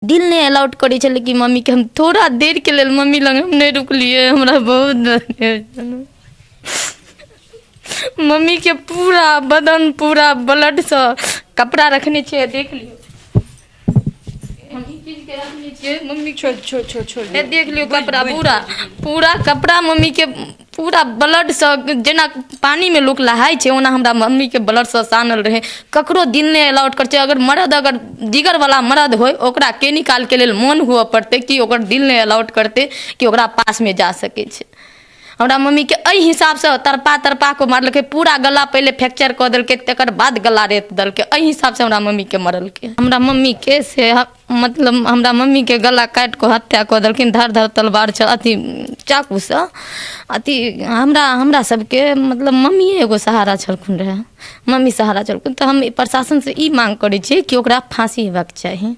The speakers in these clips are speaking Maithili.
दिल नहि अलाउड करै छलै कि मम्मीके हम थोड़ा देरके लेल मम्मी लग हम नहि रुकलियै। हमरा बहुत दर्द होइ छलै। मम्मीके पूरा बदन पूरा ब्लडसँ कपड़ा रखने छियै, देख लियौ। हम ई चीजके रखने छियै मम्मी। छोड़ छोड़ छोड़ छोड़। ए, देख लियौ, कपड़ा पूरा पूरा कपड़ा मम्मीके पूरा ब्लडसँ, जेना पानिमे लोक नहाइ छै, ओना हमरा मम्मीके ब्लडसँ सानल रहै। ककरो दिल नहि अलाउड करै छै। अगर मरद, अगर जिगरवला मरद होइ, ओकरा केनी कालके लेल मोन हुअ पड़तै कि ओकर दिल नहि अलाउड करतै कि ओकरा पासमे जा सकै छै। हमरा मम्मीके एहि हिसाबसँ तड़पा तड़पा कऽ मारलकै। पूरा गला पहिले फ्रैक्चर कऽ देलकै, तकर बाद गला रेत देलकै। एहि हिसाबसँ हमरा मम्मीके मरलकै। हमरा मम्मीके से मतलब हमरा मम्मीके गला काटि कऽ हत्या कऽ देलखिन, धर धर तलवार छल, अथी चाकूसँ अथी। हमरा हमरा सबके मतलब मम्मीए एगो सहारा छलखुन रहए, मम्मी सहारा छलखुन। तऽ हम प्रशासनसँ ई माँग करै छियै कि ओकरा फाँसी हेबाक चाही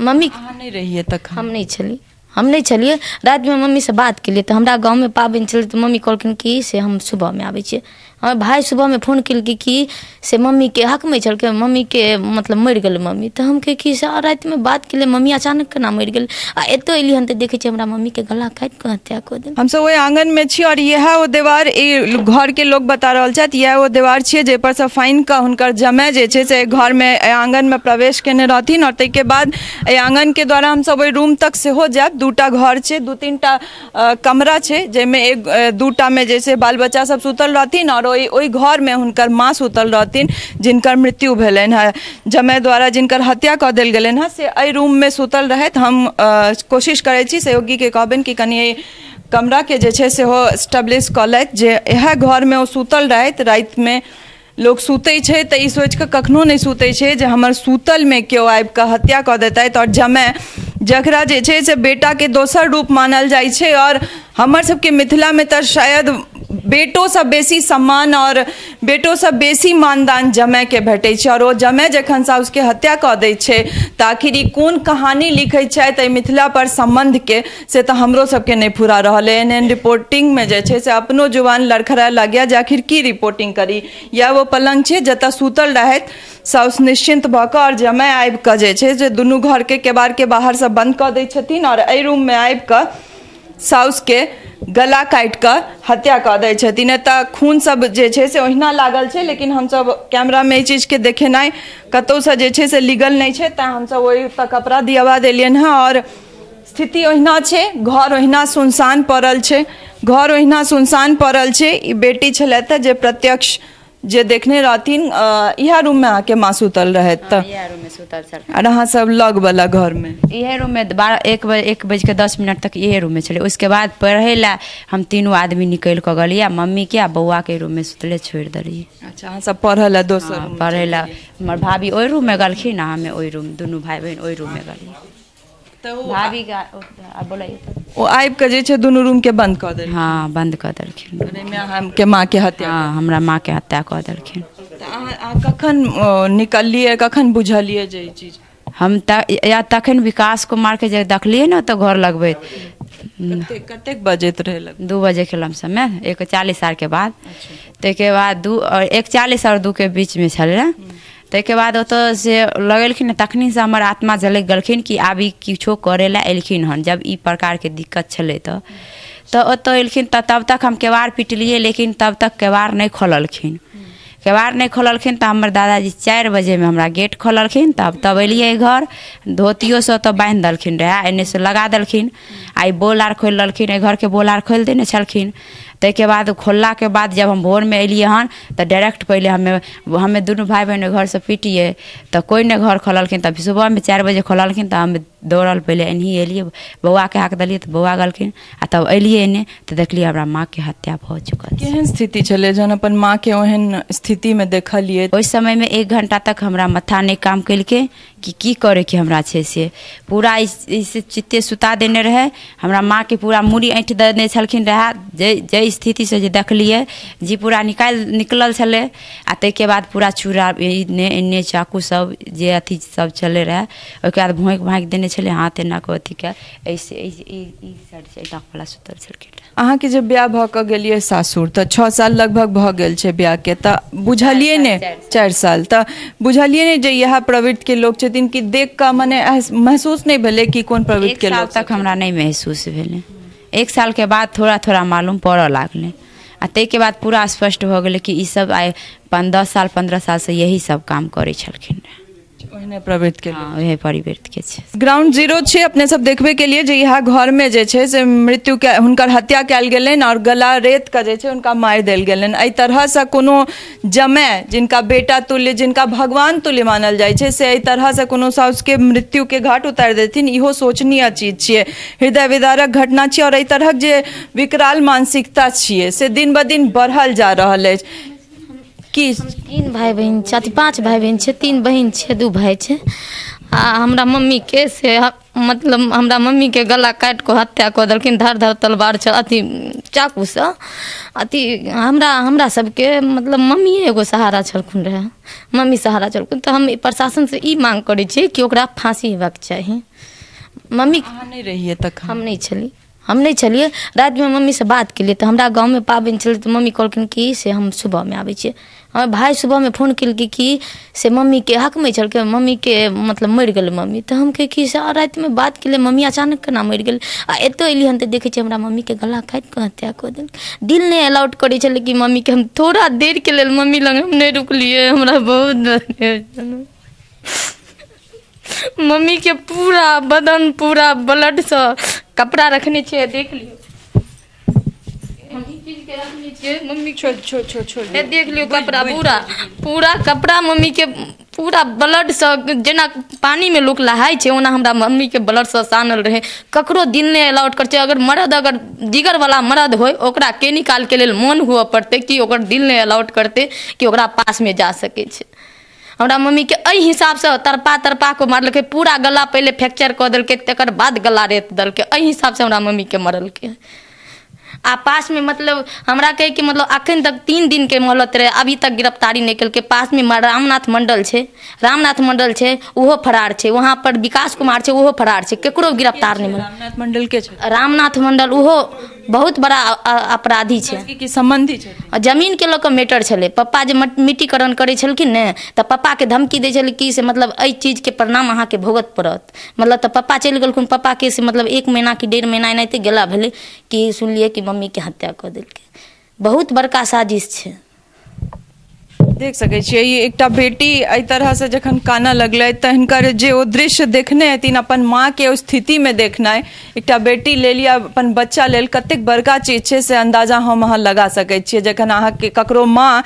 मम्मी। अहाँ नहि रहियै तखन? हम नहि छली, हम नहि छलियै। रातिमे मम्मीसँ बात केलियै तऽ हमरा गाँवमे पाबनि छलै, तऽ मम्मी कहलखिन कि से हम सुबहमे आबै छियै। हमर भाय सुबहमे फोन केलकै कि से मम्मीके हकमै छलकै, मम्मीके मतलब मरि गेलै मम्मी। तऽ हम कहियै कि से रातिमे बात केलियै, मम्मी अचानक केना मरि गेलै? आ एतऽ एलियै हन तऽ देखै छियै हमरा मम्मीके गला काटि कऽ हत्या कऽ देल। हमसब ओहि आंगन में छी और इएह ओ देवार, ई घर के लोग बता रहल छथि, इएह ओ देवार छियै जाहि पर से फानि कऽ हुनकर जमाय जे छै से एहि घर में, एहि आंगन में प्रवेश केने रहथिन। और ताहिके बाद एहि आंगन के द्वारा हमसब ओहि रूम तक सेहो जायब। दूटा घर छै, दू तीन टा कमरा छै, जाहिमे एक दूटा मे जे छै बाल बच्चा सब सुतल रहथिन और ओहि ओहि घर में हुनकर माँ सुतल रहथिन, जिनकर मृत्यु भेलनि हँ, जमाय द्वारा जिनकर हत्या कऽ देल गेलनि हँ, से एहि रूम में सुतल रहथि। हम कोशिश करै छी, सहयोगीके कहबनि कि कनि एहि कमराके जे छै सेहो स्टैब्लिश कऽ लथि जे इएह घरमे ओ सुतल रहथि। रातिमे लोक सुतै छै तऽ ई सोचिकऽ कखनो नहि सुतै छै जे हमर सुतलमे केओ आबिकऽ हत्या कऽ देतथि। आओर जमाय, जकरा जे छै से बेटाके दोसर रूप मानल जाइ छै, आओर हमर सबके मिथिलामे तऽ शायद बेटोसँ बेसी सम्मान आओर बेटोसँ बेसी मानदान जमायके भेटै छै, आओर ओ जमाय जखन साउसके हत्या कऽ दै छै तऽ आखिर ई कोन कहानी लिखै छथि एहि मिथिलापर सम्बन्धके, से तऽ हमरो सबके नहि फुरा रहल अइ। एहन एहन रिपोर्टिंगमे जे छै से अपनो जुबान लड़खड़ाए लगैए जे आखिर की रिपोर्टिंग करी। इएह ओ पलङ्ग छै जतऽ सुतल रहथि साउस निश्चिन्त भऽ कऽ, आओर जमाय आबि कऽ जे छै से दुनू घरके केबाड़के बाहरसँ बन्द कऽ दै छथिन आओर एहि रूममे आबि कऽ साउसके गला काटि कऽ हत्या कऽ दै छथिन। एतऽ खून सब जे छै से ओहिना लागल छै, लेकिन हमसब कैमरामे एहि चीजके देखेनाइ कतहुसँ जे छै से लीगल नहि छै, तैँ हमसब ओहि कपड़ा दियबा देलियनि हँ। आओर स्थिति ओहिना छै, घर ओहिना सुनसान पड़ल छै, घर ओहिना सुनसान पड़ल छै। ई बेटी छलथि जे प्रत्यक्ष जे देखने रहथिन। इएह रूममे अहाँके माँ सुतल रहथि तऽ? इएह रूममे सुतल छल। आर अहाँ सब लग वाला घरमे? इहे रूममे। 12 1 बजे, 1 बजिके 10 मिनट तक इहे रूममे छलै। उसके बाद पढ़ै लए हम तीनू आदमी निकलि कऽ गेलियै आ मम्मीके आ बौआके रूममे सुतले छोड़ि देलियै। अच्छा, अहाँ सब पढ़ऽ लए दोसर रूम? पढ़ै लए हमर भाभी ओहि रूममे गेलखिन आ हमे ओहि रूम, दुनू भाय बहिन ओहि रूममे गेलियै। तऽ ओ भाभी के आ बोलैयौ तऽ। ओ आबि कऽ जे छै दुनू रूम के बंद कऽ देलखिन? हँ, बन्द कऽ देलखिन। एहिमे अहाँके माँ के हत्या? हँ, हमरा माँके हत्या कऽ देलखिन। तऽ अहाँ कखन निकललियै, कखन बुझलियै जे ई चीज? हम तऽ या तखन विकास कुमारके जे देखलियै ने तऽ घर लगबैत। कतेक कतेक बजैत रहै लगभग? 2 बजेके लमसममे, 1:40 आरके बाद। ताहिके बाद 2 आओर 1:40 आओर 2के बीचमे छलै। ताहिके बाद ओतऽ से लगेलखिन, तखनीसँ हमर आत्मा झलकि गेलखिन कि आब ई किछो करै लए एलखिन हन। जब ई प्रकारके दिक्कत छलै तऽ ओतऽ एलखिन तऽ तब तक हम केबाड़ पिटलियै, लेकिन तब तक केबाड़ नहि खोललखिन। केबाड़ नहि खोललखिन तऽ हमर दादाजी 4 बजेमे हमरा गेट खोललखिन। तब तब एलियै घर। धोतियोसँ ओतऽ बान्हि देलखिन रहए, एन्नेसँ लगा देलखिन आ ई बोल आर खोलि देलखिन। एहि घरके बोल आर खोलि देने छलखिन। ताहिके बाद खोललाके बाद जब हम भोरमे एलियै हन तऽ डायरेक्ट पहिले हमे हमे दुनू भाय बहिन ओहि घरसँ पिटियै तऽ कोइ नहि घर खोललखिन। तब सुबहमे 4 बजे खोललखिन तऽ हम दौड़ल पहिले एनही एलियै, बौआके हाक देलियै तऽ बौआ गेलखिन आ तब एलियै एन्ने तऽ देखलियै हमरा माँके हत्या भऽ चुकल छै। केहन स्थिति छलै जहन अपन माँके ओहन स्थितिमे देखलियै? ओहि समयमे एक घण्टा तक हमरा माथा नहि काम केलकै कि की करैके हमरा छै। से पूरा इस चित्ते सुता देने रहै। हमरा माँके पूरा मूड़ी ऐँठि देने छलखिन रहए। जाहि जाहि स्थितिसँ जे देखलियै जी पूरा निकालि निकलल छलै आ ताहिके बाद पूरा चूड़ा एन्ने एन्ने चाकू सब जे अथी सब चलै रहए ओहिके बाद भोँकि भाँकि देने छलै हाथ एना कऽ अथी कए एहिसँ ई साइडसँ एना वला सुतल छलखिन रहए। अहाँके जे बियाह भऽ कऽ गेलियै सासुर तऽ 6 साल लगभग भऽ गेल छै बियाहके, तऽ बुझलियै ने 4 साल, तऽ बुझलियै ने जे इएह प्रवृत्तिके लोक छथिन, कि देख कऽ मने महसूस नहि भेलै कि कोन प्रवृत्तिके 1 साल लोक तक हमरा नहि महसूस भेलै। 1 सालके बाद थोड़ा थोड़ा मालूम पड़ऽ लागलै आ ताहिके बाद पूरा स्पष्ट भऽ गेलै कि ई सब आइ 10 साल 15 सालसँ यही सब काम करै छलखिन रहए। ओहने प्रवृत्तिके लोक। हँ, ओहे प्रवृत्तिके छै। ग्राउंड जीरो छै, अपने सब देखबे के लिए जे इएह घरमे जे छै से मृत्यु के हुनकर हत्या कयल गेलनि आओर गला रेत कऽ जे छै हुनका मारि देल गेलनि। एहि तरहसँ कोनो जमाय जिनका बेटा तुल्य, जिनका भगवान तुल्य मानल जाइ छै, से एहि तरहसँ कोनो साउसके मृत्युके घाट उतारि देथिन, इहो शोचनीय चीज छियै, हृदय विदारक घटना छियै। आओर एहि तरहक जे विकराल मानसिकता छियै से दिन ब दिन बढ़ल जा रहल अछि। की 3 भाई बहिन छै, अथी 5 भाई बहिन छै, 3 बहिन छै, 2 भाई छै। आ हमरा मम्मीके से मतलब हमरा मम्मीके गला काटि कऽ हत्या कऽ देलखिन, धर धर तलवार छै अथी चाकूसँ अथी। हमरा सबके मतलब मम्मीए एगो सहारा छलखुन रहए, मम्मी सहारा छलखुन। तऽ हम प्रशासनसँ ई माँग करै छियै कि ओकरा फाँसी हेबाक चाही। मम्मी अहाँ नहि रहियै तखन? हम नहि छलियै, हम नहि छलियै। रातिमे मम्मीसँ बात केलियै तऽ हमरा गाँवमे पाबनि छलै, तऽ मम्मी कहलखिन कि से हम सुबहमे आबै छियै। हमर भाय सुबहमे फोन केलकै कि से मम्मीके हकमै छलकै, मम्मीके मतलब मरि गेलै मम्मी। तऽ हम कहियै कि से रातिमे बात केलियै, मम्मी अचानक केना मरि गेलै? आ एतऽ एलियै हन तऽ देखै छियै हमरा मम्मीके गला काटि कऽ हत्या कऽ देलकै। दिल नहि अलाउड करै छलै कि मम्मीके हम थोड़ा देरके लेल मम्मी लग हम नहि रुकलियै। हमरा बहुत दर्द होइ छलै। मम्मी के पूरा बदन पूरा ब्लडसँ कपड़ा रखने छियै, देख लियौ। हम ई चीजके रखने छियै मम्मी। छोड़ छोड़ छोड़ छोड़। हे देख लियौ कपड़ा, पूरा पूरा कपड़ा मम्मीके पूरा ब्लडसँ, जेना पानिमे लोक नहाइ छै ओना हमरा मम्मीके ब्लडसँ सानल रहै। ककरो दिल नहि अलाउड करै छै। अगर मरद अगर जिगरवला मरद होइ, ओकरा कनि कालके लेल मोन हुअ पड़तै कि ओकर दिल नहि अलाउड करतै कि ओकरा पासमे जा सकै छै। हमरा मम्मीके एहि हिसाबसँ तड़पा तड़पा कऽ मारलकै, पूरा गला पहिले फ्रैक्चर कऽ देलकै, तकर बाद गला रेत देलकै। एहि हिसाबसँ हमरा मम्मीके मरलकै। आ पासमे मतलब हमरा कहैके मतलब अखन तक 3 दिनके मोहलत रहै, अभी तक गिरफ्तारी नहि केलकै। पासमे रामनाथ मण्डल छै, रामनाथ मण्डल छै, ओहो फरार छै। वहाँ पर विकास कुमार छै, ओहो फरार छै। ककरो गिरफ्तार नहि भेल। रामनाथ मण्डल के छै? रामनाथ मण्डल ओहो बहुत बड़ा अपराधी छै। की संबंधी छै? आ जमीनके लऽ कऽ मैटर छलै। पप्पा जे मिट्टीकरण करै छलखिन ने, तऽ पप्पाके धमकी दै छलै कि से मतलब एहि चीजके परिणाम अहाँके भोगत पड़त। मतलब तऽ पप्पा चलि गेलखुन। पप्पाके से मतलब 1 महीना कि 1.5 महीना एनाहिते गेला भेलै कि सुनलियै कि मम्मीके हत्या कऽ देलकै। बहुत बड़का साजिश छै। देख सकै छियै ई एकटा बेटी एहि तरहसँ जखन कानऽ लगलै तऽ हिनकर जे ओ दृश्य देखने हेथिन, अपन माँके ओ स्थितिमे देखनाइ एकटा बेटी लेल या अपन बच्चा लेल कतेक बड़का चीज छै से अन्दाजा हम अहाँ लगा सकै छियै। जखन अहाँके ककरो माँ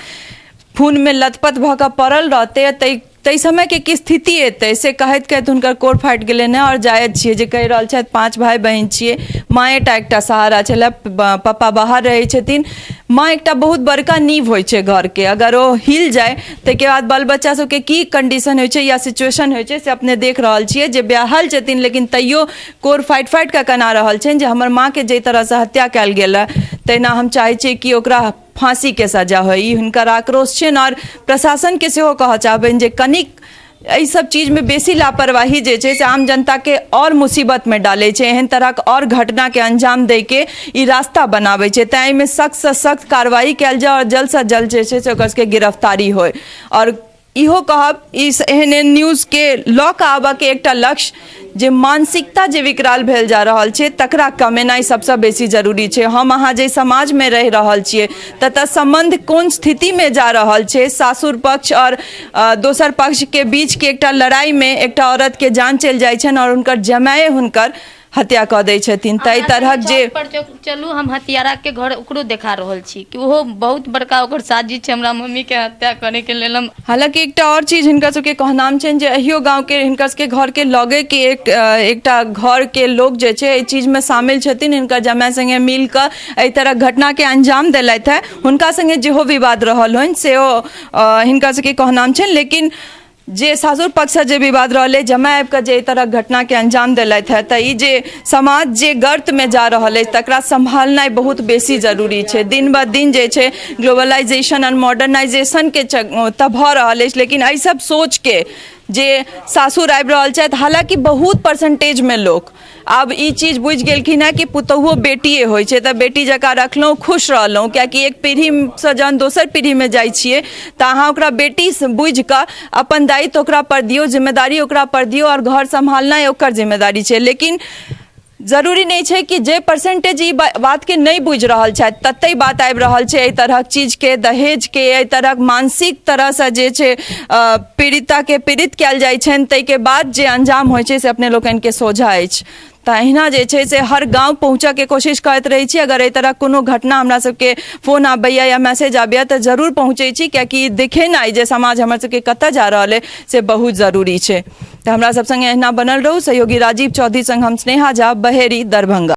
खूनमे लथपथ भऽ कऽ पड़ल रहतै ताहि ताहि समयके की स्थिति एतै से कहैत कहैत हुनकर कोर फाटि गेलनि हँ। आओर जायज छियै जे कहि रहल छथि 5 भाय बहिन छियै, माँएटा एकटा सहारा छलै, पप्पा बाहर रहै छथिन। माँ एकटा बहुत बड़का नींव होइ छै घरके, अगर ओ हिल जाय ताहिके बाद बाल बच्चा सबके की कंडीशन होइ छै या सिचुएशन होइ छै से अपने देख रहल छियै। जे ब्याहल छथिन लेकिन तैयो कोर फाटि फाटि कऽ कना रहल छनि जे हमर माँके जाहि तरहसँ हत्या कयल गेल हँ तहिना हम चाहै छियै कि ओकरा फाँसीके सजा होइ, ई हुनकर आक्रोश छनि। आओर प्रशासनके सेहो कहऽ चाहबनि जे कनिक एहि सब चीजमे बेसी लापरवाही जे छै से आम जनताके आओर मुसीबतमे डालै छै, एहन तरहक आओर घटनाके अंजाम दैके ई रास्ता बनाबै छै। तैँ एहिमे सख्तसँ सख्त कार्रवाई कयल जाय आओर जल्दसँ जल्द जे छै से ओकर सबके गिरफ्तारी होइ। आओर इहो कहब ई एहन एहन न्यूजके लऽ कऽ आबऽके एकटा लक्ष्य जे मानसिकता जे विकराल भेल जा रहल छै तकरा कमेनाइ सबसँ बेसी जरूरी छै। हम अहाँ जाहि समाजमे रहि रहल छियै ततऽ सम्बन्ध कोन स्थितिमे जा रहल छै, सासुर पक्ष आओर दोसर पक्षके बीचके एकटा लड़ाइमे एकटा औरतके जान चलि जाइ छनि आओर हुनकर जमाए हुनकर हत्या कऽ दै छथिन। तऽ एहि तरहक जे पर चलू हम हत्यारा के घर ओकरो देखा रहल छी कि ओहो बहुत बड़का ओकर साजिश छै हमरा मम्मी के हत्या करे के लेल। हम हालांकि एकटा आओर चीज हिनकर सबके कहनाम छनि जे अहियो गाँवके हिनकर सबके घरके लगे के एकटा घरके लोक जे छै एहि चीजमे शामिल छथिन, हिनकर जमाय संगे मिल कऽ एहि तरहक घटनाके अंजाम देलथि हेँ। हुनका संगे जेहो विवाद रहल होइन सेहो हिनकर सबके कहनाम छनि। लेकिन जे सासुर पक्षसँ जे विवाद रहलै, जमाय आबि कऽ जे एहि तरहक घटनाके अंजाम देलथि हेँ, तऽ ई जे समाज जे गर्तमे जा रहल अछि तकरा सम्हालनाइ बहुत बेसी जरूरी छै। दिन ब दिन जे छै ग्लोबलाइजेशन एंड मॉडर्नाइजेशनके तऽ भऽ रहल अछि, लेकिन एहि सब सोचके जे सासुर आबि रहल छथि, हालाँकि बहुत परसेंटेजमे लोक आब ई चीज बुझि गेलखिन हेँ कि पुतोहुओ बेटिए होइ छै, तऽ बेटी जकाँ रखलहुँ, खुश रहलहुँ, कियाकि एक पीढ़ीसँ जहन दोसर पीढ़ीमे जाइ छियै तऽ अहाँ ओकरा बेटी बुझि कऽ अपन दायित्व ओकरा पर दियौ, जिम्मेदारी ओकरा पर दियौ आओर घर सम्हालनाइ ओकर जिम्मेदारी छै। लेकिन जरूरी नहि छै कि जे परसेंटेज ई बातके नहि बुझि रहल छथि ततहि बात आबि रहल छै एहि तरहक चीजके, दहेजके, एहि तरहक मानसिक तरहसँ जे छै पीड़िताके पीड़ित कयल जाइ छनि, ताहिके बाद जे अंजाम होइ छै से अपने लोकनिके सोझा अछि। तऽ अहिना जे छै से हर गाँव पहुँचऽके कोशिश करैत रहै छी। अगर एहि तरहक कोनो घटना हमरा सबके फोन आबैए या मैसेज आबैए तऽ जरूर पहुँचै छी, कियाकि देखेनाइ जे समाज हमर सबके कतऽ जा रहल अइ से बहुत जरूरी छै। तऽ हमरा सब सङ्गे अहिना बनल रहू। सहयोगी राजीव चौधरी सङ्ग हम स्नेहा झा, बहेरी, दरभंगा।